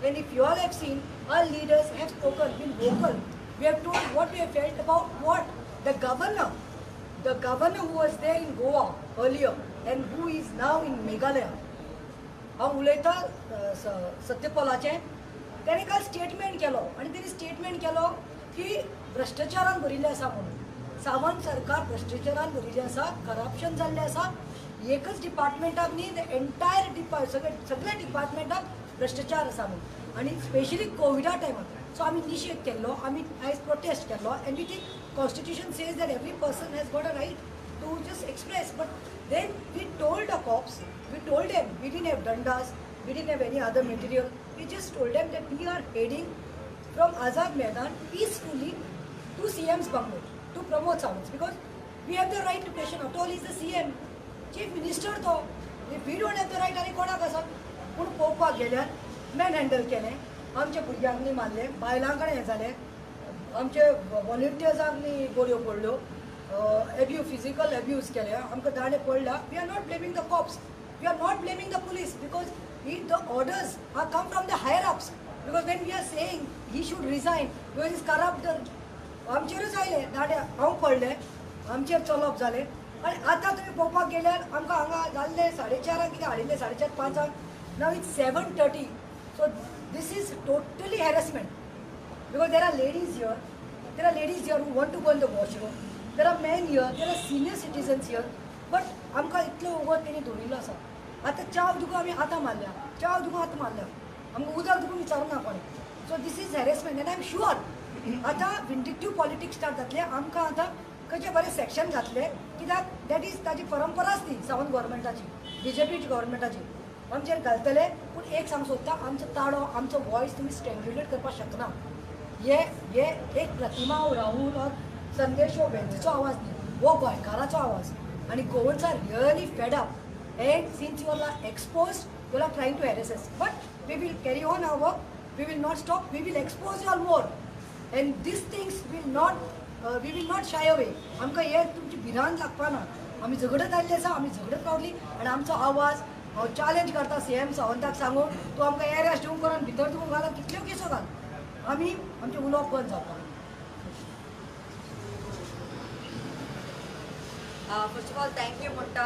And if you all have seen, our leaders have spoken, been vocal. We have told what we have felt about what the governor who was there in Goa earlier and who is now in Meghalaya. हांव उलयतां सत्यपालाचें. तेणें काल statement केलो आनी तेणी statement केलो की भ्रश्टाचारान भरिल्लें आसा म्हणून. सावंत सरकार भ्रश्टाचारान भरिल्लें आसा, करप्शन जाल्लें आसा. एकच डिपार्टमेंटाक न्ही, the entire सगळ्या डिपार्टमेंटाक भ्रश्टाचार आसा म्हणून, आनी स्पेशली कोविडा टायमार. सो आमी निशेध केल्लो, आमी आयज प्रोटेस्ट केल्लो. And we think constitution says that every person has got a right to just express. But then we told the cops, we told them we didn't have dandas, we didn't have any other material. We just told them that we are heading from Azad Maidan peacefully to CM's bungalow to Pramod Sawant, because we have the right to question. After all, he is the CM, Chief Minister तो. If we don't have the right, आनी कोणाक आसा? पूण पळोवपाक गेल्यार man handle केलें, आमच्या भुरग्यांक मारलें, बायलां कडेन हें जालें, आमचे वॉलंटियर्सांक गोळयो पडल्यो, एब्यू फिजिकल एब्यूज केले, आमकां दांडे पडल्या. We are not blaming the cops, we are not blaming the police, because the orders are come from the higher ups. Because when we are saying he should resign because is corrupt, आमचेरूच आयले दांडे, हांव पडलें, आमचेर चलप जालें. आनी आतां तुमी पळोवपाक गेल्यार आमकां हांगा जाल्ले 4:30 कितें हाडिल्लें, 4:30 5, now it's 7:30. So this is totally harassment, because there are ladies here, there are ladies here who want to go in the washroom, there are men here, there are senior citizens here. But आमकां इतलो वगत तेणी दवरिल्लो आसा. आतां च्याव दुखो आमी आतां मारल्या, च्याव दुखो आतां मारल्या, आमकां उदक दुखून विचारूंक ना कोणें. So this is harassment and I am sure आतां विंडिक्टीव पॉलिटिक्स स्टार्ट जातलें. आमकां आतां खंयचे बरें सेक्शन घातलें, कित्याक that is ताजी परंपराच ती सावंत गव्हर्मेंटाची, बीजेपी गव्हर्मेंटाची आमचेर घालतले. पूण एक सांगूंक सोदता, आमचो ताळो, आमचो वॉयस तुमी स्ट्रेंग्युलेट करपाक शकना. हे हे एक प्रतिमा राहुल और संदेश हो वेंचीचो आवाज न्ही, हो गोंयकाराचो आवाज. आनी Goans are really fed up, and since you are exposed, you are trying to harass us. But we will carry on our work, we will not stop, we will expose you all more, and these things will not, we will not shy away. आमकां हे तुमची भिरांत लागपाना. आमी झगडत आयिल्ले आसा, आमी झगडत रावली. आनी आमचो आवाज हांव चॅलेंज करता सीएम सावंताक सांगून, तूं आमकां एरेस्ट दिवंक करून भितर दिवंक घाल, कितल्यो केसो घाल, आमी आमचें उलोवप बंद जावपाक. First of all, thank you Mutta,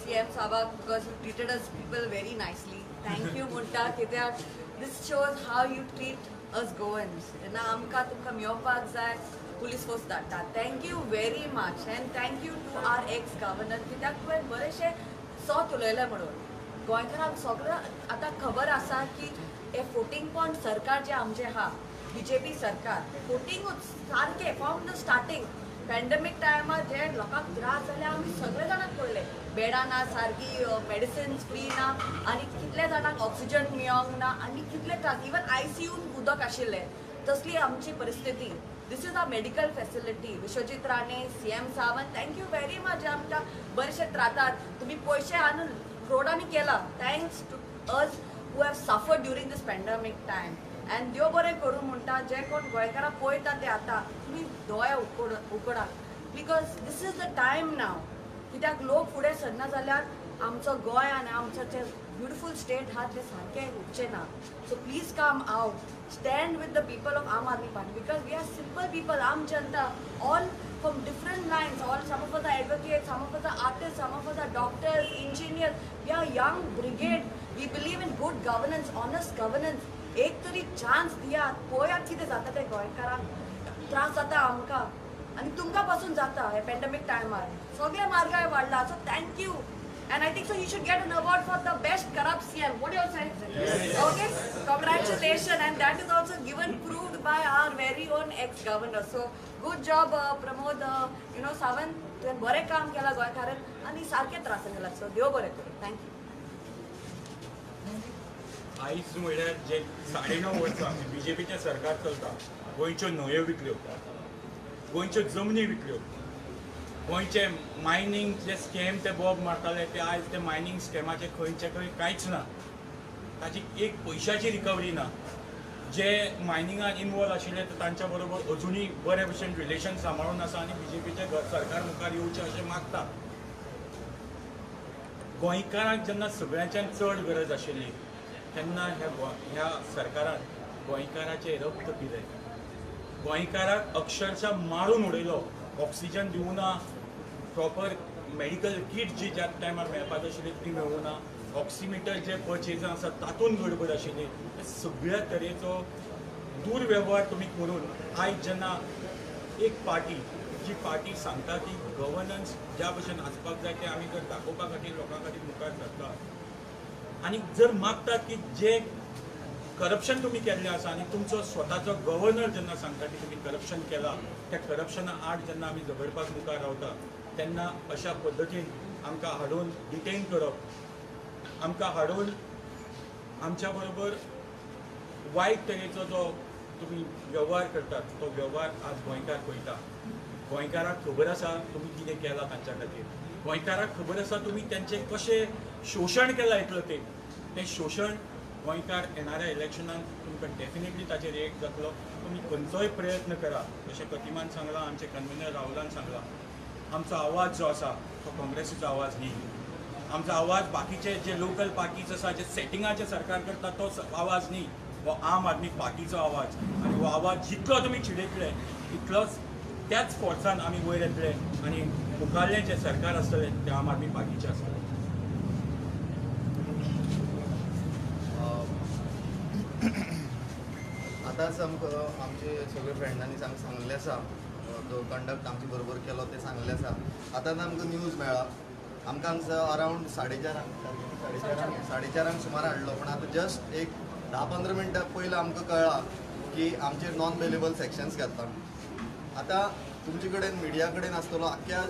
CM Sawant, because you treated us people very nicely. Thank you Mutta, कित्याक this shows how you treat us Goans. जेन्ना आमकां तुमकां मेळपाक जाय पुलीस फोर्स धाडटा. Thank you very much and thank you to our ex governor, कित्याक तुवें बरेंशें सत उलयलें म्हणून गोंयकारांक सगळें आतां खबर आसा की हे 14 पॉयंट सरकार जें आमचें आहा, बीजेपी सरकार, फोटिंगूच सारकें फ्रॉम the starting pandemic टायमार जे लोकांक त्रास जाले आमी सगळे जाणांक पळयले. बेडां ना सारकी, मेडिसिन्स फ्री ना, आनी कितले जाणांक ऑक्सिजन मेळोंक ना, आनी कितले त्रास, इवन आयसीयून उदक आशिल्लें. तसली आमची परिस्थिती. This is a medical facility. Vishwajit Rane, CM Sawant, thank you very much. आमकां बरेशे त्रातात तुमी पयशे हाडून रोडांनी केला. Thanks to us who have suffered during this pandemic time. And देव बरें करूं म्हणटा, जे कोण गोंयकारां पळयता ते आतां तुमी दोळे उकडात, because this is the time now. कित्याक लोक फुडें सरना जाल्यार आमचो गोंय आनी आमचो जे ब्युटिफूल स्टेट आहा ते सारकें उरचें ना. So please come out, stand with the people of Aam Aadmi Party, because we are simple people, आम जनता, all from different lines, all some of us are advocates, some of us are artists, some of us are doctors, engineers. We are young brigade. We believe in good governance, honest governance. एक तरी chance दियात, पळयात कितें जाता तें. गोंयकारांक त्रास जाता आमकां आनी तुमकां पासून जाता हे पॅन्डेमीक टायमार सगळे म्हारगाय वाडला. So thank you, and I think so you should get an award for the best corrupt CM. What you say? Okay, congratulation. And that is also given proved by our very own ex governor. So good job Pramod, you know Sawant, तुवें बरें काम केलां गोंयकारान आनी सारकें त्रास केला. So देव बरें करूं. Thank you. आयज म्हणल्यार जे 9.5 वर्सां बीजेपीचें सरकार चलता, गोंयच्यो न्हंयो विकल्यो, गोंयच्यो जमनी विकल्यो, गोंयचे मायनींग जे स्कॅम ते बोब मारताले ते आयज ते मायनींग स्कॅमाचे खंयचे खंय कांयच ना, ताची एक पयशाची रिकवरी ना. जे मायनिंगान इनवॉल्व आशिल्ले ते तांच्या बरोबर अजुनूय बरे भशेन रिलेशन सांबाळून आसा आनी बीजेपीचें सरकार मुखार येवचें अशें मागता. गोंयकारांक जेन्ना सगळ्यांच्यान चड गरज आशिल्ली तेन्ना ह्या सरकारान गोंयकाराचें रक्त पिलें, गोंयकाराक अक्षरशः मारून उडयलो, ऑक्सिजन दिवना, प्रॉपर मेडिकल कीट जी ज्या टायमार मेळपाक आशिल्ली ती मेळूना, ऑक्सिमिटर जे पर्चेजां आसा तातूंत गडबड आशिल्ली. सगळ्या तरेचो दुर्वेव्हार तुमी करून आयज जेन्ना एक पार्टी जी पार्टी सांगता की गवर्नन्स ज्या भशेन आसपाक जाय तें आमी जर दाखोवपा खातीर लोकां खातीर मुखार सरता आनी जर मागतात की जे करप्शन तुमी केल्लें आसा आनी तुमचो स्वताचो गवर्नर जेन्ना सांगता की तुमी करप्शन केलां, त्या करप्शना आड जेन्ना आमी झगडपाक मुखार रावता तेन्ना अशा पद्दतीन आमकां हाडून डिटेन करप, आमकां हाडून आमच्या बरोबर वायट तरेचो जो तुमी वेव्हार करतात तो वेव्हार आज गोंयकार पळयता. गोंयकाराक खबर आसा तुमी कितें केलां तांच्या खातीर, गोंयकाराक खबर आसा तुमी तांचें कशें शोशण केलां इतलें तें शोशण गोंयकार येणाऱ्या इलेक्शनान तुमकां डेफिनेटली ताचेर रिएक्ट जातलो. तुमी खंयचोय प्रयत्न करा, जशें प्रतिमान सांगलां, आमचे कन्विनर राहुलान सांगलां, आमचो आवाज जो आसा तो काँग्रेसीचो आवाज न्ही, आमचो आवाज बाकीचे जे लोकल पार्टीज आसा जे सेटिंगाचे सरकार करता तो आवाज न्ही, हो आम आदमी पार्टीचो आवाज. आनी हो आवाज जितलो तुमी चिडयतले तितलोच त्याच फोर्सान आमी वयर येतले आनी मुखारलें जें सरकार आसतलें तें आम आदमी पार्टीचें आसतलें. आतांच आमकां आमचे सगळे फ्रेंडांनी सांगलें आसा, जो कंडक्ट आमचे बरोबर केलो तें सांगलें आसा. आतांच आमकां न्यूज मेळ्ळा, आमकां हांगसर अरावंड 4:30 सुमार हाडलो, पूण आतां जस्ट एक 10-15 मिनटां पयलीं आमकां कळ्ळां की आमचेर नॉन बेलेबल सेक्शन्स घातला. आतां तुमचे कडेन मिडिया कडेन आसतलो आख्ख्या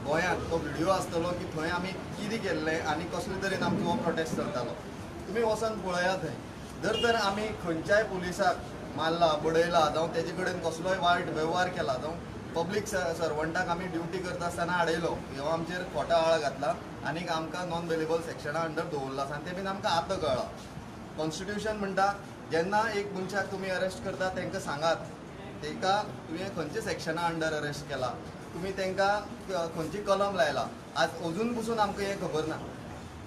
गोंयांत तो व्हिडियो आसतलो की थंय आमी कितें केल्लें आनी कसले तरेन आमचो हो प्रोटेस्ट चलतालो. तुमी वचोन पळया थंय, जर तर आमी खंयच्याय पुलिसाक मारला बडयला जावं तेजे कडेन कसलोय वायट वेव्हार केला जावं पब्लीक सर्वंटाक आमी ड्युटी करता आसतना आडयलो, हो आमचेर खोटो आळ घातला आनीक आमकां नॉन बेलेबल सेक्शना अंडर दवरला आसा आनी तें बीन आमकां आतां कळ्ळां. कॉन्स्टिट्युशन म्हणटा जेन्ना एक मनशाक तुमी अरेस्ट करता तांकां सांगात ताका तुवें खंयच्या सेक्शना अंडर अरेस्ट केला, तुमी तांकां खंयची कलम लायला. आज अजून पसून आमकां हें खबर ना.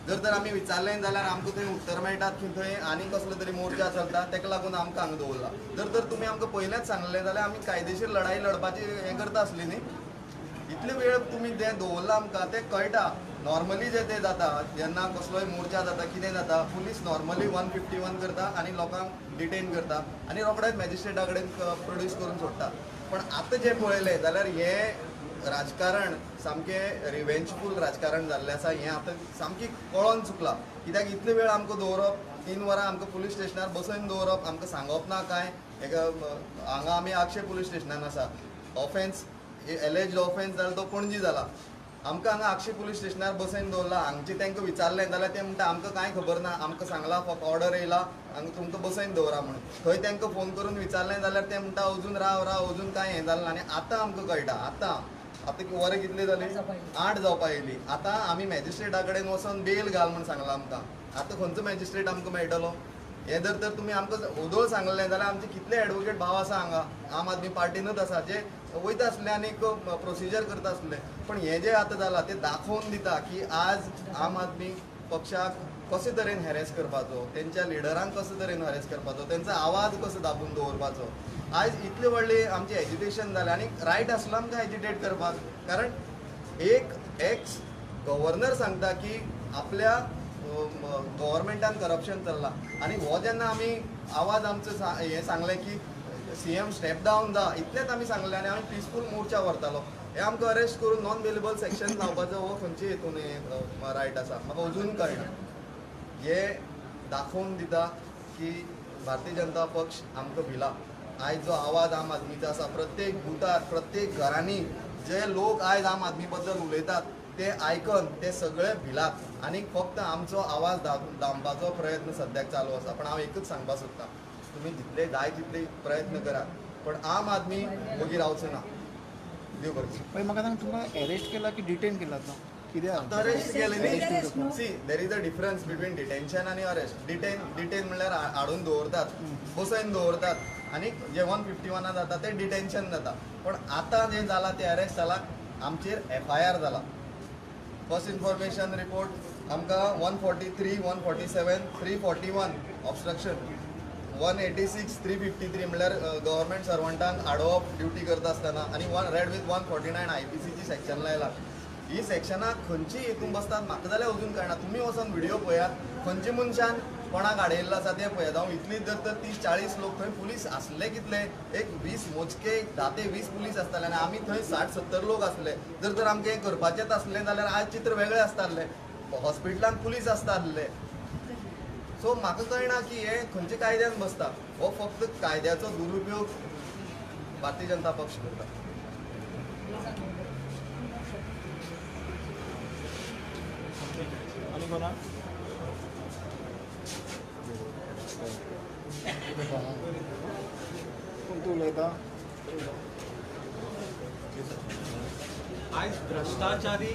जर तर आमी विचारलें जाल्यार आमकां थंय उत्तर मेळटात की थंय आनी कसलो तरी मोर्चा चलता ताका लागून आमकां हांगा दवरला. जर तर तुमी आमकां पयलेंच सांगलें जाल्यार आमी कायदेशीर लढाई लढपाची हें करता आसली न्ही. इतले वेळ तुमी जें दवरलां आमकां तें कळटा. नॉर्मली जें तें जाता जेन्ना कसलोय मोर्चा जाता कितें जाता पुलीस नॉर्मली 151 करता आनी लोकांक डिटेन करता आनी रोखडेच मॅजिस्ट्रेटा कडेन प्रोड्यूस करून सोडटा. पण आतां जें पळयलें जाल्यार हें राजकारण सामकें रिवेंजफूल राजकारण जाल्लें आसा, हें आतां सामकें कळोन चुकलां. कित्याक इतले वेळ आमकां दवरप, 3 वरां आमकां पुलीस स्टेशनार बसोवन दवरप, आमकां सांगप ना कांय. एका हांगा आमी आगशे पुलीस स्टेशनान आसा, ऑफेन्स एलेज्ड ऑफेन्स जाल्यार तो पणजी जाला, आमकां हांगा आगशे पुलीस स्टेशनार बसोवन दवरला. हांगचे तांकां विचारलें जाल्यार ते म्हणटा आमकां कांय खबर ना, आमकां सांगलां फक्त ऑर्डर येयला हांगा तुमकां बसोवन दवरा म्हणून. थंय तांकां फोन करून विचारलें जाल्यार ते म्हणटा अजून राव राव अजून कांय हें जालें ना. आनी आतां आमकां कळटा, आतां आतां वरां कितलीं जालीं, 8 जावपा येयली. आतां आमी मॅजिस्ट्रेटा कडेन वचोन बेल घाल म्हूण सांगलां आमकां. आतां खंयचो मॅजिस्ट्रेट आमकां मेळटलो? हें जर तर तुमी आमकां ओदोळ सांगलें जाल्यार आमचे कितले एडवोकेट भाव आसा हांगा आम आदमी पार्टीनूच आसा जे वयता आसले आनी प्रोसिजर करता आसले. पण हें जें आतां जालां तें दाखोवन दिता की आज आम आदमी पक्षाक कशे तरेन हॅरेस करपाचो, तेंच्या लिडरांक कशे तरेन हॅरेस करपाचो, तेंचो आवाज कसो दाबून दवरपाचो. आयज इतलें व्हडलें आमचें एजिटेशन जालें आनी रायट आसलो आमकां एजिटेट करपाक, कारण एक एक्स गव्हर्नर सांगता की आपल्या गव्हर्मेंटान करप्शन चल्लां आनी हो जेन्ना आमी आवाज आमचो हें सांगलें की सीएम स्टेप डावन जा, इतलेंच आमी सांगलें आनी आमी पिसफूल मोर्चा व्हरतालो. हें आमकां अरेस्ट करून नॉन बेलेबल सेक्शन लावपाचो हो खंयचे हेतून रायट आसा म्हाका अजून कळना. हे दाखोवन दिता की भारतीय जनता पक्ष आमकां भिला. आयज जो आवाज आम आदमीचो आसा प्रत्येक बुथार प्रत्येक घरांनी जे लोक आयज आम आदमी बद्दल उलयतात ते आयकन ते सगळे भिलात आनी फक्त आमचो आवाज दामपाचो प्रयत्न सद्याक चालू आसा. पण हांव एकूच सांगपाक सोदता, तुमी जितले जाय तितले प्रयत्न करात पण आम आदमी वगी रावचो ना. देव बरें. पळय म्हाका सांग, तुमकां अरेस्ट केला की डिटेन केला? तो कित्याक अरेस्ट केलें न्ही? See there is a difference between detention आनी अरेस्ट. डिटेन म्हणल्यार हाडून दवरतात, बसोवन दवरतात आनी जे 151 जाता तें डिटेन्शन जाता. पण आतां जें जालां तें अरेस्ट जाला, आमचेर एफआयआर जाला, फर्स्ट इन्फॉर्मेशन रिपोर्ट आमकां 143, 147, 341 ऑब्स्ट्रक्शन, 186, 353 म्हणल्यार गव्हर्मेंट सर्वंटांक आडोवप ड्युटी करता आसतना आनी 1 रेड विथ 149 IPCची सेक्शन लायला. ही सेक्शनां खंयची हितून बसतात म्हाका जाल्यार अजून कळना. तुमी वचोन व्हिडियो पळयात, खंयचे मनशान कोणाक आडयल्लो आसा तें पळयात. हांव इतली जर तर 30-40 लोक थंय पुलीस आसले कितले, एक 20 मोजके 10 ते 20 पुलीस आसताले आनी आमी थंय 60-70 लोक आसले. जर तर आमकां हें करपाचेंच आसलें जाल्यार आज चित्र वेगळें आसतालें, हॉस्पिटलान पुलीस आसता आसले. सो म्हाका कळना की हें खंयच्या कायद्यान बसता. हो फक्त कायद्याचो दुरुपयोग भारतीय जनता पक्ष करता. कोण तूं उलयता? आयज भ्रष्टाचारी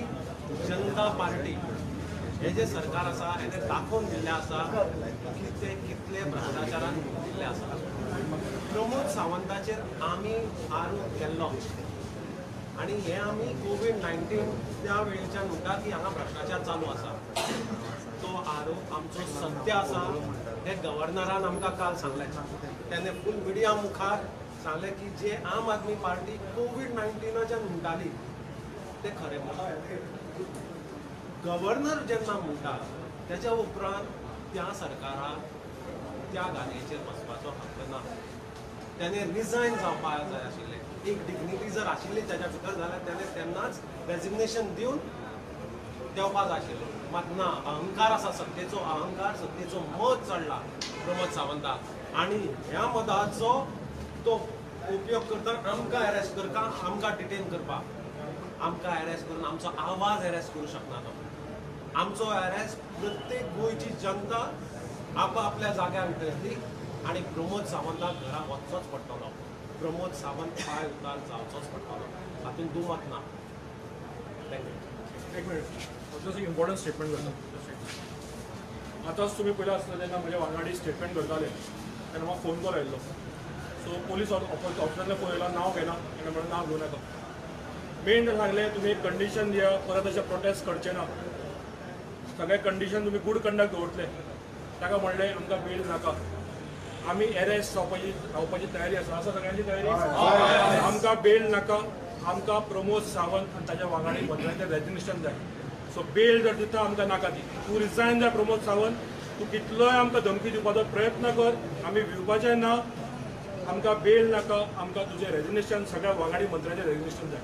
जनता पार्टी हे जे सरकार आसा हें दाखोवन दिल्लें आसा की ते कितले भ्रष्टाचारान गुंतिल्ले आसा. प्रमोद सावंताचेर आमी आरोप केल्लो आनी हे आमी कोवीड-19 त्या वेळच्यान म्हणटा की हांगा भ्रष्टाचार चालू आसा. तो आरोप आमचो सत्य आसा हें गव्हर्नरान आमकां काल सांगलें. तेणें फूल मिडिया मुखार सांगलें की जे आम आदमी पार्टी कोवीड-19च्यान म्हणटाली तें खरें म्हणटा. गव्हर्नर जेन्ना म्हणटा तेच्या उपरांत त्या सरकाराक त्या गादयेचेर बसपाचो हक्क ना. तेणें रिजायन जावपाक जाय आशिल्लें. एक डिग्निटी जर आशिल्ली तेच्या भितर जाल्यार तेणें तेन्नाच रेजिग्नेशन दिवन देंवपाक जाय आशिल्लो. मात ना, अहंकार आसा, सत्तेचो अहंकार, सत्तेचो मद चडला प्रमोद सावंताक आनी ह्या मदाचो तो उपयोग करता आमकां अरेस्ट करता, आमकां डिटेन करपाक. आमकां अरेस्ट करून आमचो आवाज अरेस्ट करूं शकना तो. आमचो अरेस्ट प्रत्येक गोंयची जनता आपआपल्या जाग्यार उठयतली आनी प्रमोद सावंताक घरा वचचोच पडटलो. प्रमोद सावंत पांय उतार जावचोच पडटलो, हातूंत दुमत ना. Thank you. एक मिनिट, जस्ट एक इम्पॉर्टंट स्टेटमेंट करता. आतांच तुमी पयलें आसतना जेन्ना म्हज्या वांगडी स्टेटमेंट करताले तेन्ना म्हाका फोन कॉल आयिल्लो. सो पोलीस ऑफिसरांतल्यान फोन येयलो, नांव घेना, तेणें म्हणलें नांव घेवं नाका. मेन सांगलें तुमी एक कंडिशन दिया, परत अशें प्रोटेस्ट करचे ना, सगळे कंडिशन तुमी गूड कंडक्ट दवरतले. ताका म्हणलें आमकां बेल नाका, आमी एरेस्ट जावपाची तयारी आसा. आसा सगळ्यांची तयारी? आमकां बेल नाका, आमकां प्रमोद सावंत आनी ताच्या वांगडी मंत्र्यांचें रेजिग्नेशन जाय. सो बेल जर दिता आमकां नाका ती, तूं रिजायन जाय प्रमोद सावंत. तूं कितलोय आमकां धमकी दिवपाचो प्रयत्न कर, आमी भिवपाचें ना. आमकां बेल नाका, आमकां तुजें रेजिग्नेशन, सगळ्या वांगडी मंत्र्यांचें रेजिग्नेशन जाय.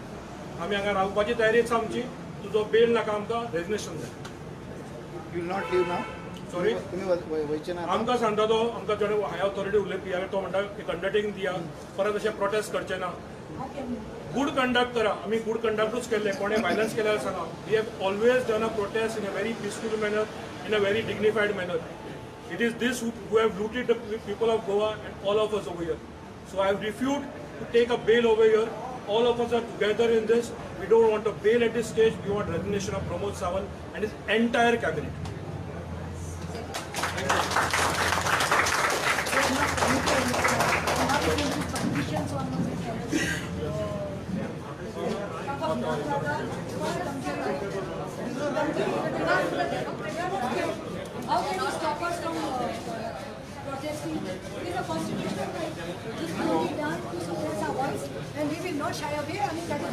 आमी हांगा रावपाची तयारी आसा आमची. तुजो बेल नाका, आमकां रेजिग्नेशन जाय. You will not leave now? Sorry, तुमी वयचे ना? आमकां सांगता तो, आमकां जेणे हाय ऑथॉरिटी उलयली तो म्हणटा अंडरटेकींग दिया, परत अशें प्रोटेस्ट करचे ना, गूड कंडक्ट करा. आमी गूड कंडक्टूच केल्ले, कोणें वायलन्स केल्यार सांगा. We have always done a protest in a very peaceful manner, in a very dignified manner. It is this who have looted the people of Goa and all of us over here. So I have refused to take a bail over here. All of us are together in this. We don't want a bail at this stage. We want resignation of Pramod Sawant and his entire cabinet. How can you stop us from protesting? It is a constitutional right. This will be done to suppress our voice, and we will not shy away. I mean, that is